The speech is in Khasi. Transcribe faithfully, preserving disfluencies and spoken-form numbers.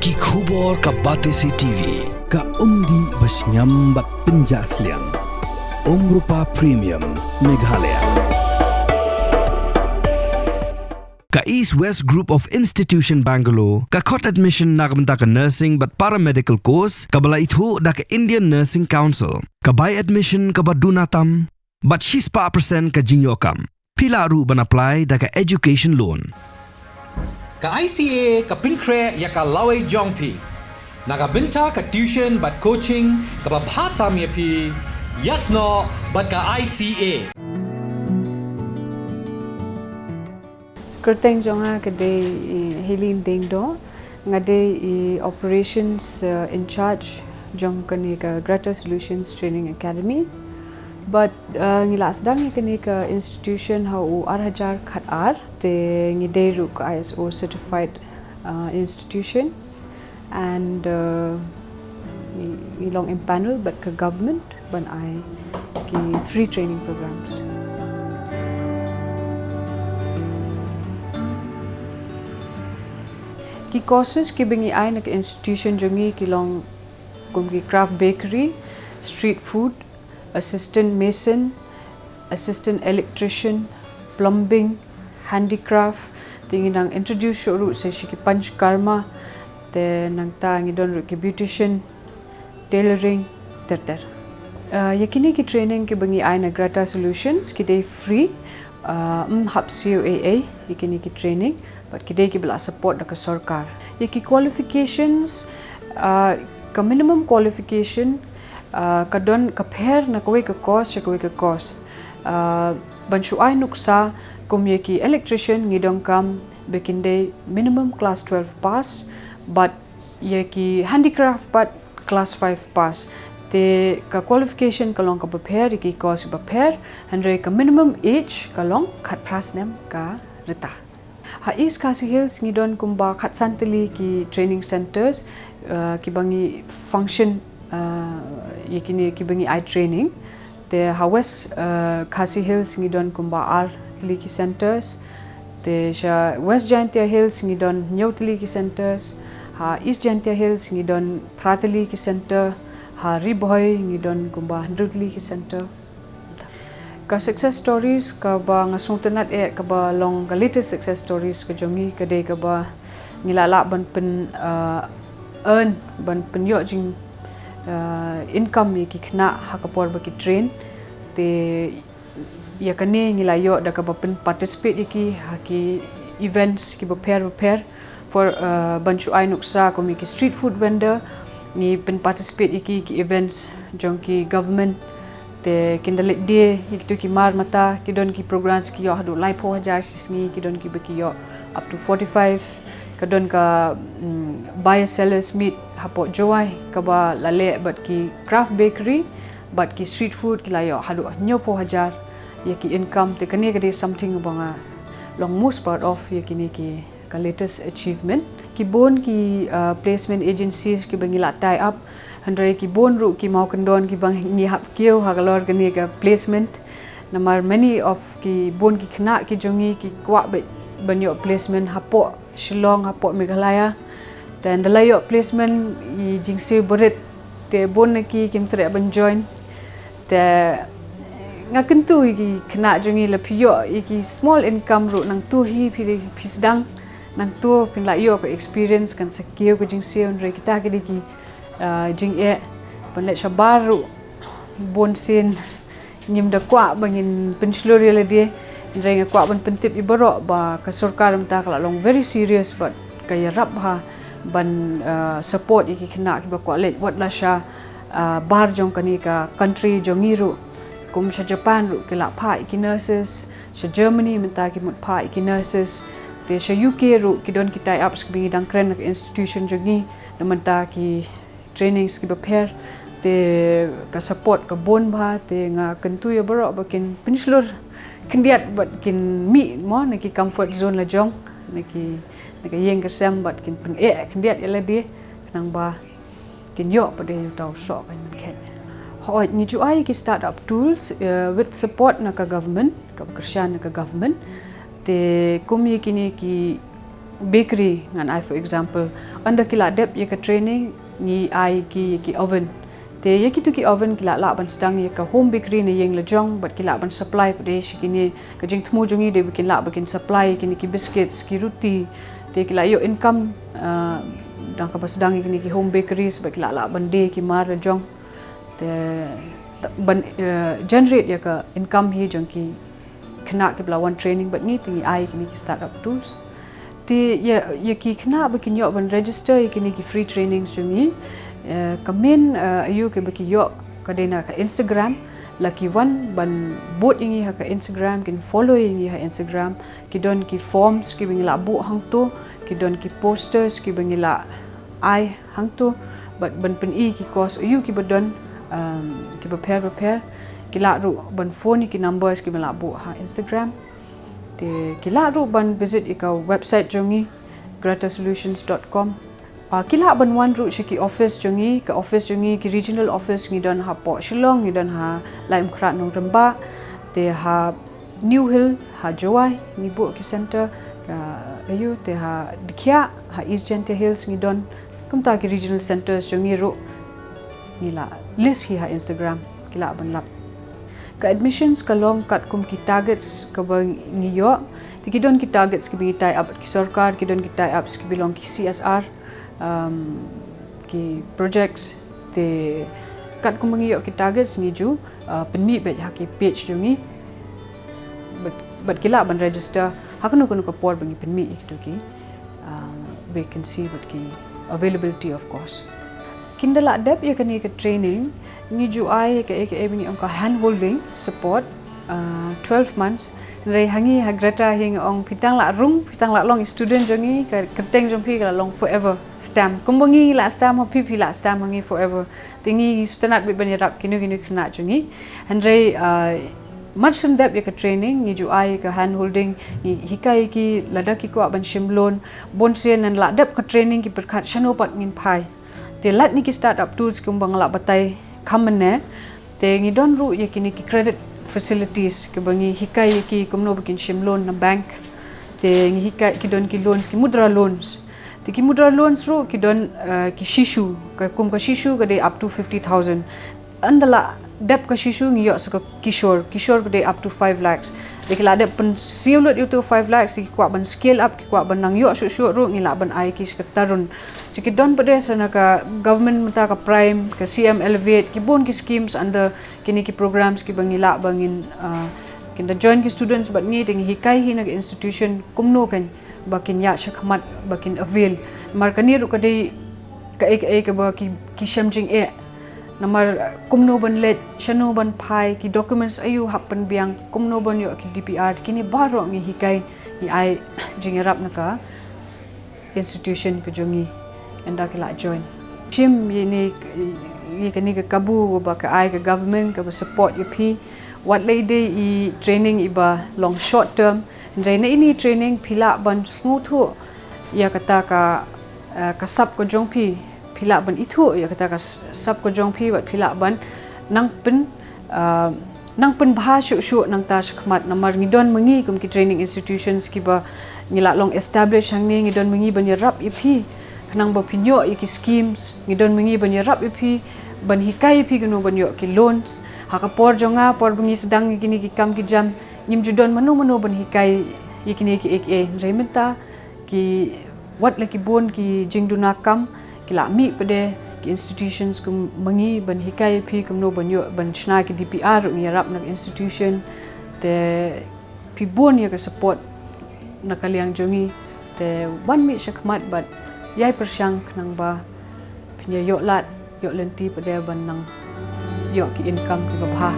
Ki khubor ka Batesi T V, ka umdih ba shngiam bad pynjah sliang. Umrupa Premium, Meghalaya. Ka East West Group of Institution Bangalore ka khot admission na ka bynta ka nursing bad paramedical course kaba la ithuh da ka Indian Nursing Council. Ka bai admission kaba duna tam bad shispah percent ka jingïoh kam. Phi lah ruh ban apply da ka education loan. Ka I C A ka pynkhreh ïa ka lawei jong phi na ka bynta ka tuition bad coaching kaba bha tam ïa phi. Ïasnoh bad ka I C A. Kyrteng jong nga ka dei i Helene Dengdo, nga dei i operations, uh, in charge jong kane ka Grata Solutions Training Academy. But, uh, ngi la sdang ïa kane ka institution ha u ar hajar khat ar, te ngi dei ruh ka I S O certified, uh, institution. And, uh, ngi, ngi long empanel bad ka government ban ai ki free training programs. Ki courses kiba ngi ai na ka institution jong ngi ki long kum ki craft bakery, street food, assistant mason, assistant electrician, plumbing, handicraft, te ngi nang introduce shuh ruh sa sha ki panchkarma, te nangta ngi don ruh ki beautician, tailoring, ter ter. Uh, ïa kine ki training kiba ngi ai na Grata Solutions ki dei free, uh, ym hap C O A A ïa kine ki training, but ki dei kiba la support da ka sorkar. Ïa ki qualifications, uh, ka minimum qualification, uh, ka don ka pher na kawei ka course sha kawei ka course. Uh, ban shu ai nuksa, kum ïa ki electrician ngi donkam ba kin dei minimum class twelve pass, but ïa ki handicraft pat class five pass. Te ka qualification ka long kaba pher, ïa ki course ba pher, hynrei ka minimum age ka long khatphra snem ka rta. Ha East Khasi Hills ngi don kumba khatsan tylli ki training centres, uh, kiba ngi function, uh, ïa kine kiba ngi ai training. Te ha West, uh, Khasi Hills ngi don kumba ar tylli ki centres. Te sha West Jaintia Hills ngi don hynñiew tylli ki centres. Ha East Jaintia Hills ngi don phra tylli ki centre. Ha Ri Bhoi ngi don kumba hynriew tylli ki centre. Ka success stories kaba nga sngewtynnat eh kaba long ka latest success stories ka jong ngi ka dei kaba ngi la lah ban pyn, uh, earn, ban pynïoh jing, uh, income ïa ki khynnah ha ka por ba ki train. Te ïa kane ngi la ïoh da kaba pyn participate ïa ki ha ki events kiba pher ba pher. For, uh, ban shu ai nuksa kum ïa ki street food vendor, ngi pyn participate ïa ki, ki events jong ki government. Te kin da leit die ïa kitu ki mar mata, ki don ki programs ki ïoh haduh laiphew hajar shisngi, ki don kiba ki ïoh up to forty-five. Ka don ka, mm, buyer sellers meet hapoh Jowai kaba la leh bad ki craft bakery bad ki street food, ki la ïoh haduh hynñiewphew hajar ïa ki income. Te kane ka dei something ba nga long most proud of ïa kine ki ka latest achievement. Ki bun ki, uh, placement agencies kiba ngi la tie up, hynrei ki bun ruh ki mawkyndon kiba ngi hap kiew halor kane ka placement. Namar many of ki bun ki khynnah ki jong ngi ki kwah ba, ban ïoh placement hapoh Shillong, hapoh Meghalaya. Te ynda la ïoh placement i jingsiew barit, te bun na ki kim treh ban join. Te nga kyntu ïa ki khynnah jong ngi, la phi ïoh ïa ki small income ruh nangtu hi phi, phi sdang, nangtu phin la ïoh ka experience, kan sa kiew ka jingsiew. Hynrei kita ki dei ki, ah, jingeh. Ban leit shabar ruh bun sien ngim da kwah ba ngin pynshlur ïa lade. Hynrei nga kwah ban pyntip ïa baroh ba ka sorkar mynta ka la long very serious bad ka ïarap bha ban, ah, support ïa ki khynnah kiba kwah leit wat la sha, ah, bar jong kane ka country jong ngi ruh. Kum sha Japan ruh ki la phah ïa ki nurses, sha Germany mynta ki mut phah ïa ki nurses. Te sha U K ruh ki don ki tie ups kiba ngi dang kren na ka institution jong ngi, na mynta ki trainings kiba pher. Te ka support ka bun bha, te nga kyntu ïa baroh ba kin pynshlur khyndiat bad kin mih mo na ki comfort zone la jong, na ki, na ka ïing ka sem, bad kin pyneh khyndiat ïa lade khnang ba kin ïoh pat de ïa uta u soh ban pynkhet. Hooid, ngi ju ai ki startup tools, eh, with support na ka government, kaba kyrshan na ka government. Te kum ïa kine ki Bakery ngan ai for example, ynda ki la dep ïa ka training ngi ai ki ïa ki oven. Te ïa kitu ki oven ki la lah ban sdang ïa ka home bakery na ïing la jong bad ki lah ban supply pat de sha kine. Ka jingthmu jong ngi de ba kin lah ba kin supply ïa kine ki biscuits, ki ruti. Te ki la ïoh income, ah, da kaba sdang ïa kine ki home bakeries bad ki la lah ban die ki mar la jong. Te ban, eh, generate ïa ka income hi jong ki khynnah kiba la wan training bad ngi, te ngi ai kine ki startup tools. Te ïa, ïa ki khynnah ba kin ïoh ban register ïa kine ki free trainings jong ngi, eh, ka main, eh, aïu kaba ki ïoh ka dei na ka Instagram, la ki wan ban bud ïa ngi ha ka Instagram, kin follow ïa ngi ha Instagram, ki don ki forms kiba ngi la buh hangto, ki don ki posters kiba ngi la ai hangto, bad ban pyni ki course aïu kiba don, um, kiba pher ba pher, ki lah ruh ban phone ïa ki numbers kiba la buh ha Instagram. Te ki lah ruh ban visit ïa ka website jong ngi, greta solutions dot com. Ah, ki lah ban wan ruh sha ki office jong ngi, ka office jong ngi, ki regional office ngi don hapoh Shillong, ngi don ha Laitumkhrah Nongrynbah, te ha New Hill ha Jowai ngi buh ki center, ka aïu te ha Dkhiah ha East Jaintia Hills ngi don, kumta ki regional centers jong ngi ruh ngi la list hi ha Instagram, ki lah ban lap. Ka admissions ka long katkum ki targets kaba ngi ïoh, te ki don ki targets kiba ngi tie up bad ki sorkar, ki don ki tie ups kiba long ki C S R, um, ki projects, te katkum ba ngi ïoh ki targets ngi ju, uh, pynmih beit ha ki page jong ngi. Bad, bad ki lah ban register ha kano kano ka por ba ngi pynmih ïa kitu ki, uh, vacancy bad ki availability of course. Kin da lah dep ïa kane ka training ngi ju ai ka, ka, ka, ka hand holding support, uh, twelve months. Hynrei ha ngi ha Greta hi nga ong phi tang lah rung, phi tang lah long student jong ngi, ka kyrteng jong phi ka la long forever stamp. Kumba ngi la stamp ha phi, phi la stamp ha ngi forever. Te ngi sngewtynnat beit ban ïarap kino kino ki khynnah jong ngi. Hynrei, ah, mar shen dep ïa ka training ngi ju ai ka hand holding, ngi hikai ki lada ki kwah ban shim loan. Bun sien ynda la dep ka training ki pyrkhat shano pat ngin phai. Te lait na ki startup tools kumba nga la batai kham mynne. Te ngi don ruh ïa kine ki credit facilities kiba ngi hikai ïa ki kumno ba kin shim loan na bank. Te ngi hikai ki don ki loans, ki mudra loans. Te ki mudra loans ruh ki don, eh, ki shishu, ka kum ka shishu ka dei up to fifty thousand. Ynda la dep ka shishu ngi ïoh sa ka kishor, kishor ka dei up to five lakhs. Te ki la dep pynsiew lut ïa uto five lakhs, ki kwah ban scale up, ki kwah ban nang ïoh shuh shuh ruh ngi lah ban ai ki sa ka tarun. Sa ki don pat de sa na ka government mynta ka Prime, ka C M Elevate, ki bun ki schemes under kine ki programs kiba ngi lah ba ngin, ah, kin da join ki students bad ngi, te ngi hikai hi na ka institution kumno kan ba kin ïaid shakhmat, ba kin avail. Namar kane ruh ka dei kaei kaei kaba ki, ki shem jingeh. Namar, eh, kumno ban leit, shano ban phai, ki documents aïu hap pynbiang, kumno ban ïoh ki D P R, kine baroh ngi hikai, ngi ai jingïarap na ka institution ka jong ngi ynda ki lah join. Shim ïa kine, ïa kane ka kabu ba ka ai ka government kaba support ïa phi. Wat la i dei i training iba long short term, hynrei na ine i training phi lah ban sngewthuh ïa kata ka, eh, ka sap ka jong phi, phi lah ban ithuh ïa kata ka s-, sap ka jong phi, bad phi lah ban nang pyn, eh, nang pynbha shuh shuh nangta shakhmat. Namar ngi don ma ngi kum ki training institutions kiba ngi lah long establish hangne, ngi don ma ngi ban ïarap ïa phi khnang ba phin ïoh ïa ki schemes, ngi don ma ngi ban ïarap ïa phi, ban hikai ïa phi kano ban ïoh ki loans. Ha ka por jong nga, por ba ngi sdang ïa kine ki kam ki jam, ngim ju don mano mano ban hikai ïa kine kiei kiei. Hynrei mynta ki, wat la ki bun ki jingduna kam ki lah mih pat de ki institutions kum ma ngi ban hikai ïa phi kumno ban ïoh ban shna ki D P R ruh ngi ïarap na ka institution. Te phi bun ïa ka support na ka liang jong ngi. Te wan mih shakhmat bad ïai pyrshang khnang ba phin ïa ïoh lad, ïoh lynti pat de ban nang ïoh ki income kiba bha.